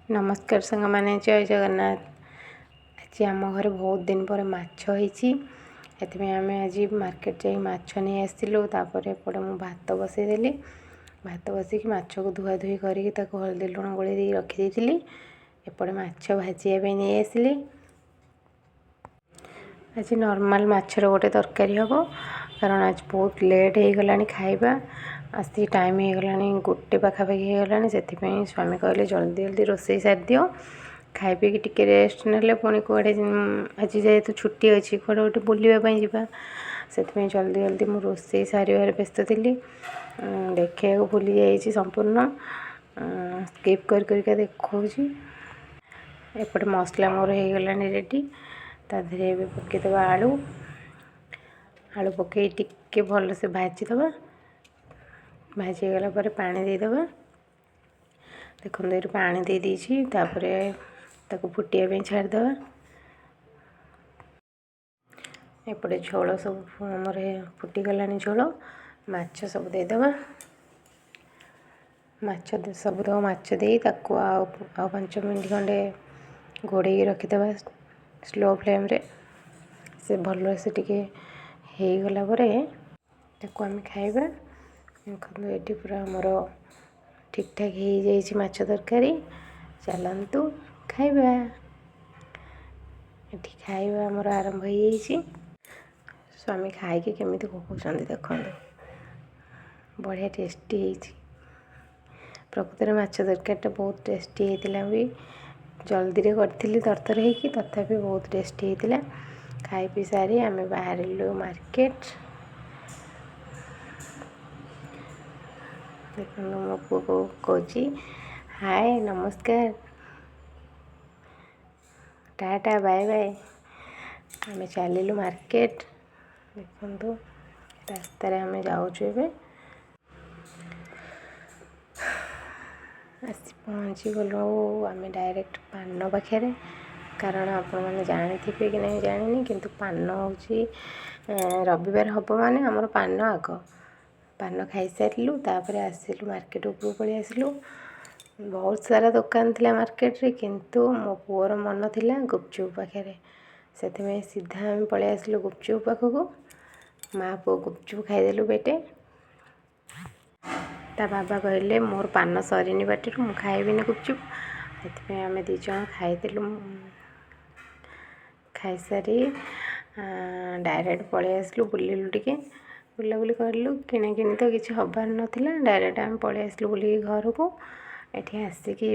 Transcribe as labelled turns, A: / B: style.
A: ନମସ୍କାର ସାଙ୍ଗମାନେ, ଜୟ ଜଗନ୍ନାଥ। ଆଜି ଆମ ଘରେ ବହୁତ ଦିନ ପରେ ମାଛ ହେଇଛି, ସେଥିପାଇଁ ଆମେ ଆଜି ମାର୍କେଟ ଯାଇ ମାଛ ନେଇ ଆସିଥିଲୁ। ତାପରେ ଏପଟେ ମୁଁ ଭାତ ବସେଇଦେଲି। ଭାତ ବସେଇକି ମାଛକୁ ଧୁଆ ଧୁଇ କରିକି ତାକୁ ହଳଦୀ ଲୁଣ ଗୋଳେଇ ଦେଇକି ରଖିଦେଇଥିଲି। ଏପଟେ ମାଛ ଭାଜିବା ପାଇଁ ନେଇ ଆସିଲି। ଆଜି ନର୍ମାଲ୍ ମାଛର ଗୋଟେ ତରକାରୀ ହେବ, କାରଣ ଆଜି ବହୁତ ଲେଟ୍ ହେଇଗଲାଣି ଖାଇବା, ଆସି ଟାଇମ୍ ହେଇଗଲାଣି 1 ପାଖାପାଖି ହେଇଗଲାଣି। ସେଥିପାଇଁ ସ୍ୱାମୀ କହିଲେ ଜଲ୍ଦି ଜଲ୍ଦି ରୋଷେଇ ସାରିଦିଅ, ଖାଇ ପିଇକି ଟିକେ ରେଷ୍ଟ ନେଲେ ପୁଣି କୁଆଡ଼େ ଆଜି ଯେହେତୁ ଛୁଟି ଅଛି କୁଆଡ଼େ ଗୋଟେ ବୁଲିବା ପାଇଁ ଯିବା। ସେଥିପାଇଁ ଜଲ୍ଦି ଜଲ୍ଦି ମୁଁ ରୋଷେଇ ସାରିବାରେ ବ୍ୟସ୍ତ ଥିଲି। ଦେଖେଇବାକୁ ଭୁଲି ଯାଇଛି ସମ୍ପୂର୍ଣ୍ଣ, ସ୍କିପ୍ କରି କରିକା ଦେଖାଉଛି। ଏପଟେ ମସଲା ମୋର ହେଇଗଲାଣି ରେଡ଼ି। ତା ଦେହରେ ଏବେ ପକାଇଦେବା ଆଳୁ। ଆଳୁ ପକାଇ ଟିକେ ଭଲସେ ଭାଜିଦେବା। ଭାଜି ହେଇଗଲା ପରେ ପାଣି ଦେଇଦେବା। ଦେଖନ୍ତୁ ଏଠି ପାଣି ଦେଇ ଦେଇଛି। ତାପରେ ତାକୁ ଫୁଟିବା ପାଇଁ ଛାଡ଼ିଦେବା। ଏପଟେ ଝୋଳ ସବୁ ଆମର ଫୁଟିଗଲାଣି। ଝୋଳ ମାଛ ସବୁ ଦେଇଦେବା। ମାଛ ସବୁତକ ମାଛ ଦେଇ ତାକୁ ଆଉ 5 ମିନିଟ୍ ଖଣ୍ଡେ ଘୋଡ଼େଇକି ରଖିଦେବା ସ୍ଲୋ ଫ୍ଲେମ୍ରେ। ସେ ଭଲସେ ଟିକେ ହେଇଗଲା ପରେ ତାକୁ ଆମେ ଖାଇବା। ଦେଖନ୍ତୁ ଏଠି ପୁରା ଆମର ଠିକ୍ଠାକ୍ ହେଇଯାଇଛି ମାଛ ତରକାରୀ। ଚାଲନ୍ତୁ ଖାଇବା। ଏଠି ଖାଇବା ଆମର ଆରମ୍ଭ ହେଇଯାଇଛି। ସ୍ୱାମୀ ଖାଇକି କେମିତି କହୁଛନ୍ତି ଦେଖନ୍ତୁ, ବଢ଼ିଆ ଟେଷ୍ଟି ହେଇଛି। ପ୍ରକୃତରେ ମାଛ ତରକାରୀଟା ବହୁତ ଟେଷ୍ଟି ହେଇଥିଲା ବି। ଜଲ୍ଦିରେ କରିଥିଲି ତରତର ହେଇକି, ତଥାପି ବହୁତ ଟେଷ୍ଟି ହେଇଥିଲା। ଖାଇ ପିଇ ସାରି ଆମେ ବାହାରିଲୁ ମାର୍କେଟ। ଦେଖନ୍ତୁ ମୋ ପୁଅକୁ କହୁଛି ହାଏ, ନମସ୍କାର, ଟାଟା, ବାଏ ବାଏ। ଆମେ ଚାଲିଲୁ ମାର୍କେଟ। ଦେଖନ୍ତୁ ରାସ୍ତାରେ ଆମେ ଯାଉଛୁ ଏବେ। ଆସି ପହଞ୍ଚିଗଲୁ ଆମେ ଡାଇରେକ୍ଟ ପାନ ପାଖରେ। କାରଣ ଆପଣମାନେ ଜାଣିଥିବେ କି ନାହିଁ ଜାଣିନି, କିନ୍ତୁ ପାନ ହେଉଛି ରବିବାର ହେବ ମାନେ ଆମର ପାନ ଆଗ। ପାନ ଖାଇସାରିଲୁ, ତାପରେ ଆସିଲୁ ମାର୍କେଟ ଉପରକୁ ପଳେଇ ଆସିଲୁ। ବହୁତ ସାରା ଦୋକାନ ଥିଲା ମାର୍କେଟରେ, କିନ୍ତୁ ମୋ ପୁଅର ମନ ଥିଲା ଗୁପଚୁପ୍ ପାଖରେ। ସେଥିପାଇଁ ସିଧା ଆମେ ପଳେଇ ଆସିଲୁ ଗୁପଚୁପ୍ ପାଖକୁ। ମା ପୁଅ ଗୁପଚୁପ୍ ଖାଇଦେଲୁ ପେଟେ। ତା ବାବା କହିଲେ ମୋର ପାନ ସରିନି ପାଟିରୁ, ମୁଁ ଖାଇବିନି ଗୁପଚୁପ୍। ସେଥିପାଇଁ ଆମେ 2 ଜଣ ଖାଇଦେଲୁ। ଖାଇସାରି ଡାଇରେକ୍ଟ ପଳେଇ ଆସିଲୁ, ବୁଲିଲୁ ଟିକେ, ବୁଲାବୁଲି କଲୁ। କିଣାକିଣି ତ କିଛି ହେବାର ନଥିଲା, ଡାଇରେକ୍ଟ ଆମେ ପଳେଇ ଆସିଲୁ ବୁଲିକି ଘରକୁ। ଏଠି ଆସିକି